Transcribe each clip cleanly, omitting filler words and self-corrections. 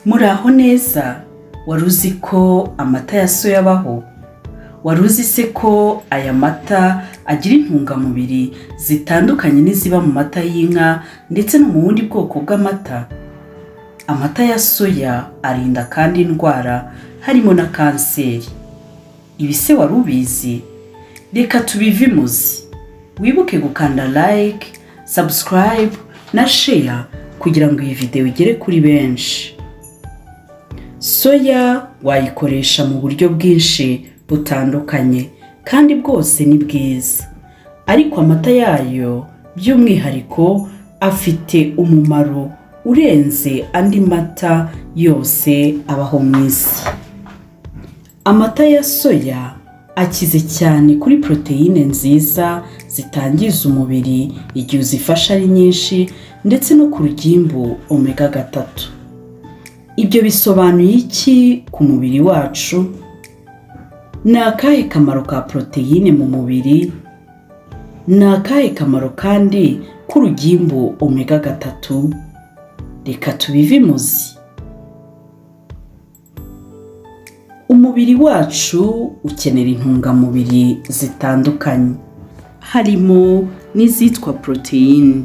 Muraho neza, wari uzi ko amata ya soya abaho? Wari uzi se ko aya mata agira intungamubiri zitandukanye n'iziba mu mata y'inka ndetse no mu bundi bwoko bw'amata? Amata ya soya arinda kandi indwara harimo na kanseri. Ibi se wari ubizi? Reka tubive imuzi. Wibuke gukanda like, subscribe na share kugira ngo iyi video igere kuri benshi. Soya wayikoresha mu buryo bwinshi butandukanye kandi bwose ni bwiza, ariko amata yayo by'umwihariko afite umumaro urenze andi mata yose abaho mu isi. Amata ya soya akize cyane kuri poroteyine nziza zitangiza umubiri igihe uzifashe ari nyinshi ndetse no ku rugimbu omega 3. Ibyo bisobanuye iki ku mubiri wacu? Ni akahe kamaro ka poroteyine mu mubiri? Ni akahe kamaro kandi k'urugimbu omega 3? Reka tubive imuzi. Umubiri wacu ukenera intungamubiri zitandukanye, harimo n'izitwa poroteyine.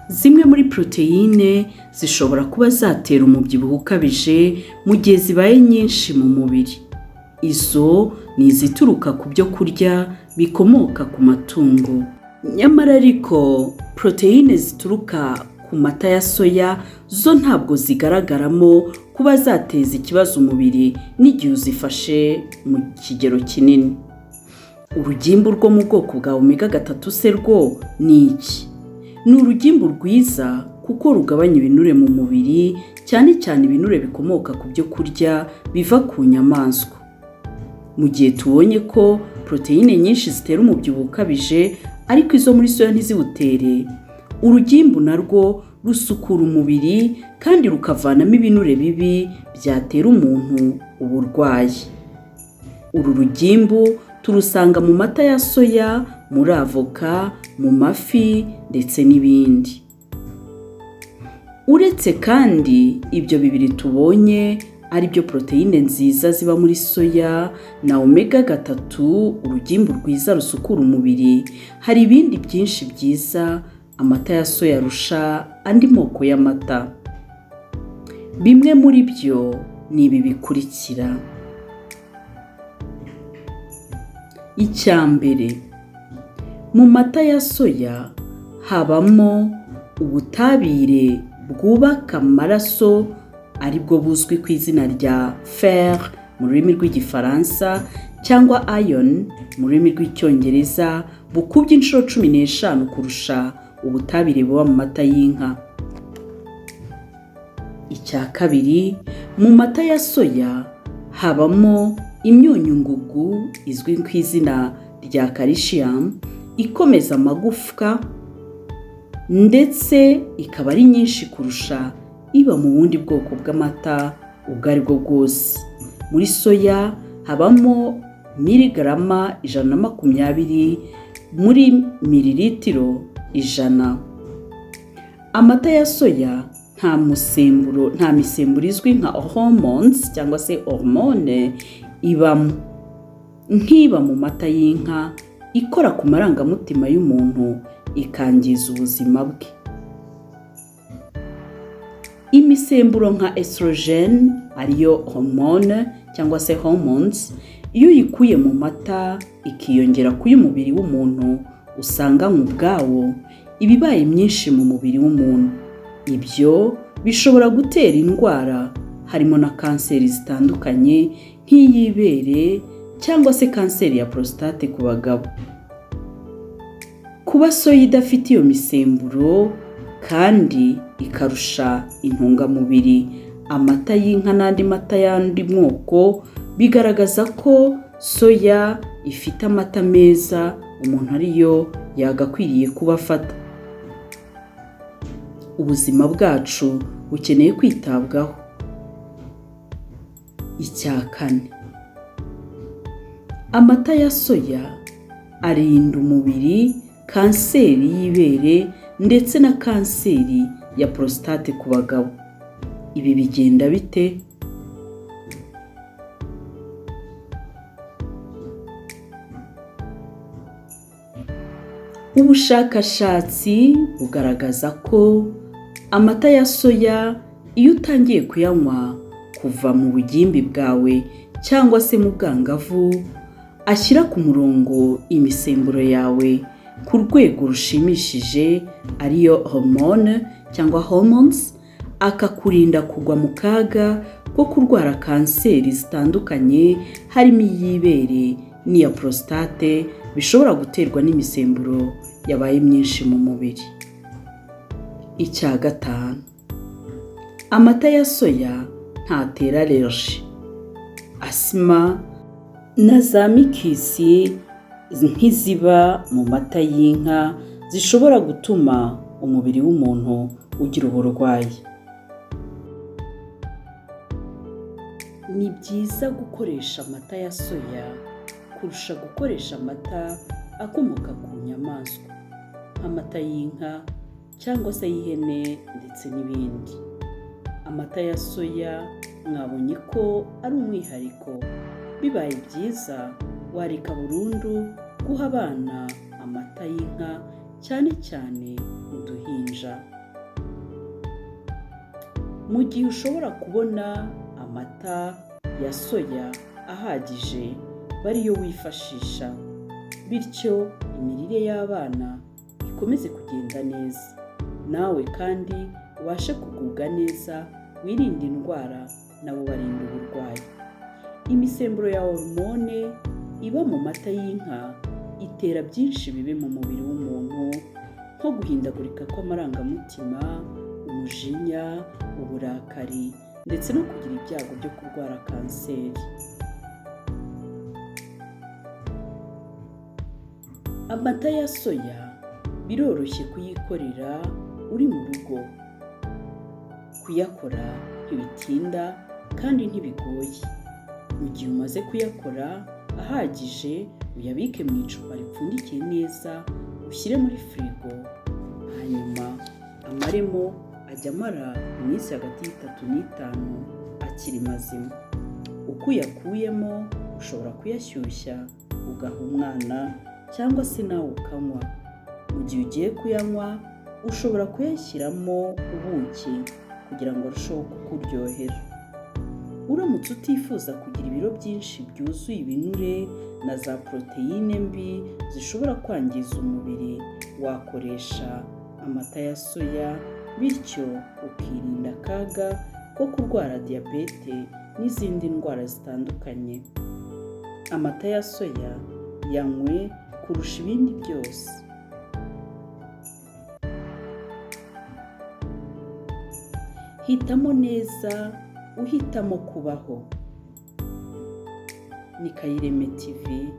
Zimwe muri poroteyine zishobora kuba zatera umubyibuho ukabije mu gihe zibaye nyinshi mu mubiri. Izo ni izituruka ku byo kurya bikomoka ku matungo. Nyamara ariko poroteyine zituruka ku mata ya soya zo ntabwo zigaragaramo kuba zateza ikibazo umubiri n'igihe uzifashe mu kigero kinini. Urugimbu rwo mu bwoko bwa omega 3 se rwo ni iki? Ni urugimbu rwiza kuko rugabanya ibinure mu mubiri, cyane cyane ibinure bikomoka ku byo kurya biva ku nyamaswa. Mu gihe tubonye ko poroteyine nyinshi zitera umubyibuho ukabije ariko izo muri soya ntiziwutere, urugimbu narwo rusukura umubiri kandi rukavanamo ibinure bibi byatera umuntu uburwayi. Uru rugimbu turusanga mu mata ya soya, muri avoka, mu mafi ndetse n'ibindi. Uretse kandi ibyo bibiri tubonye ari byo poroteyine nziza ziba muri soya na omega 3, urugimbu rwiza rusukura umubiri, hari ibindi byinshi byiza amata ya soya arusha andi moko y'amata. Bimwe muri byo ni ibi bikurikira. Icya mbere, mu mata ya soya habamo ubutabire bwubaka amaraso aribwo buzwi ku izina rya fer mu rurimi rw'Igifaransa cyangwa iron mu rurimi rw'Icyongereza, bukubye inshuro 15 kurusha ubutabire buba mu mata y'inka. Icya kabiri, mu mata ya soya habamo imyunyungugu izwi ku izina rya calcium ikomeza amagufwa ndetse ikaba ari nyinshi kurusha iba mu bundi bwoko bw'amata ubwo ari bwo bwose. Muri soya habamo miligarama 120 muri mililitiro 100. Amata ya soya nta misemburo izwi nka hormones cyangwa se hormone ibamo, nk'iba mu mata y'inka ikora ku marangamutima y'umuntu ikangiza ubuzima bwe. Imisemburo nka estrogen ariyo hormone cyangwa se hormones, iyo uyikuye mu mata ikiyongera ku y'umubiri w'umuntu usanga ubwawo iba ibaye myinshi mu mubiri w'umuntu. Ibyo bishobora gutera indwara harimo na kanseri zitandukanye nk'iy'ibere cyangwa se kanseri ya prostate ku bagabo. Kuba soya idafite iyo misemburo kandi ikarusha intungamubiri amata y'inka n'andi mata y'andi moko, bigaragaza ko soya ifite amata meza umuntu ariyo yagakwiriye kuba afata. Ubuzima bwacu bukeneye kwitabwaho. Icya kane, amata ya soya arinda umubiri kanseri y'ibere ndetse na kanseri ya prostate ku bagabo. Ibi bigenda bite? Ubushakashatsi bugaragaza ko amata ya soya iyo utangiye kuyanywa kuva mu bugimbi bwawe cyangwa se mu bwangavu, ashyira ku murongo imisemburo yawe ku rwego rushimishije, ariyo hormone cyangwa hormones, akakurinda kugwa mu kaga ko kurwara kanseri zitandukanye, harimo iy'ibere n'iya prostate, bishobora guterwa n'imisemburo yabaye myinshi mu mubiri. Icya gatanu, amata ya soya ntatera allergie, asima na za mikisi nk'iziba mu mata y'inka zishobora gutuma umubiri w'umuntu ugira uburwayi. Ni byiza gukoresha amata ya soya kurusha gukoresha amata akomoka ku nyamaswa nk'amata y'inka cyangwa se y'ihene ndetse n'ibindi. Amata ya soya mwabonye ko ari umwihariko. Bibaye byiza wareka burundu guha abana amata y'inka, cyane cyane uduhinja. Mu gihe ushobora kubona amata ya soya ahagije, bariyo wifashisha, bityo imirire y'abana ikomeze kugenda neza, nawe kandi ubashe kugubwa neza, wirinde indwara nabo barinda uburwayi. Imisemburo ya hormone iba mu mata y'inka itera byinshi bibi mu mubiri w'umuntu, nko guhindagurika kw'amarangamutima, umujinya, uburakari ndetse no kugira ibyago byo kurwara kanseri. Amata ya soya biroroshye kuyikorera uri mu rugo. Kuyakora ntibitinda kandi ntibigoye. Mu gihe umaze kuyakora ahagije, uyabike mu icupa ripfundikiye neza, ushyire muri firigo, hanyuma amaremo ajya amara iminsi hagati y'itatu n'itanu akiri mazima. Uko uyakuyemo ushobora kuyashyushya ugaha umwana cyangwa se nawe ukanywa. Mu gihe ugiye kuyanywa ushobora kuyashyiramo ubuki kugira ngo arusheho kukuryohera. Uramutse utifuza kugira ibiro byinshi byuzuye ibinure na za poroteyine mbi zishobora kwangiza umubiri, wakoresha amata ya soya, bityo ukirinda akaga ko kurwara diyabete n'izindi ndwara zitandukanye. Amata ya soya yanywe kurusha ibindi byose. Hitamo neza, uhitamo kubaho. Ni Kayireme TV,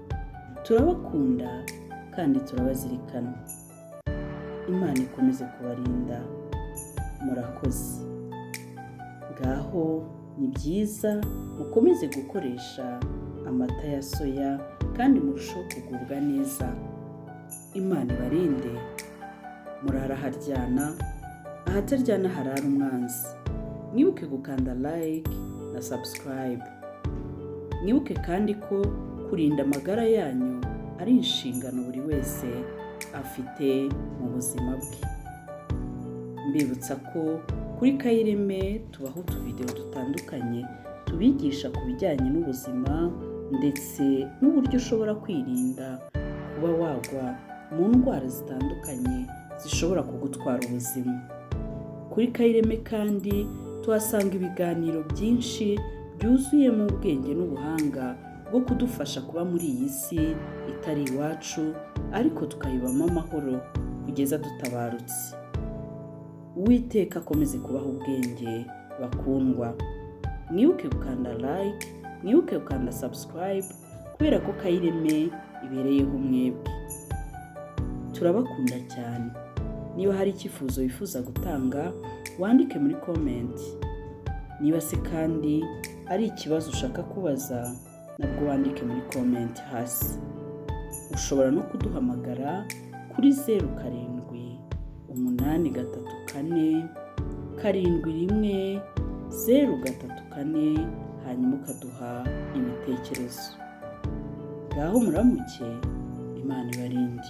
turabakunda kandi turabazirikana. Imana ikomeze kubarinda. Murakoze. Ngaho ni byiza mukomeze gukoresha amata ya soya kandi murusheho kugubwa neza. Imana ibarinde. Murara haryana, ahataryana harara umwanzi. Mwibuke gukanda like na subscribe. Mwibuke kandi ko kurinda amagara yanyu ari inshingano buri wese afite mu buzima bwe. Mbibutsa ko kuri Kayireme tubaho utuvideo dutandukanye tubigisha ku bijyanye n'ubuzima ndetse n'uburyo ushobora kwirinda kuba wagwa mu ndwara zitandukanye zishobora kugutwara ubuzima. Kuri Kayireme kandi tuhasanga ibiganiro byinshi byuzuyemo ubwenge n'ubuhanga bwo kudufasha kuba muri iyi si itari iwacu, ariko tukayibamo amahoro kugeza dutabarutse. Uwiteka akomeze kubaha ubwenge bakundwa. Mwibuke gukanda like, mwibuke gukanda subscribe, kubera ko Kayireme ibereyeho mwebwe. Turabakunda cyane. Niba hari icyifuzo wifuza gutanga, wandike muri comment. Niba se kandi ari ikibazo ushaka kubaza, nabwo wandike muri comment hasi. Ushobora no kuduhamagara kuri 07 834 71 034, hanyuma ukaduha ibitekerezo. Ngaho muramuke, Imana ibarinde.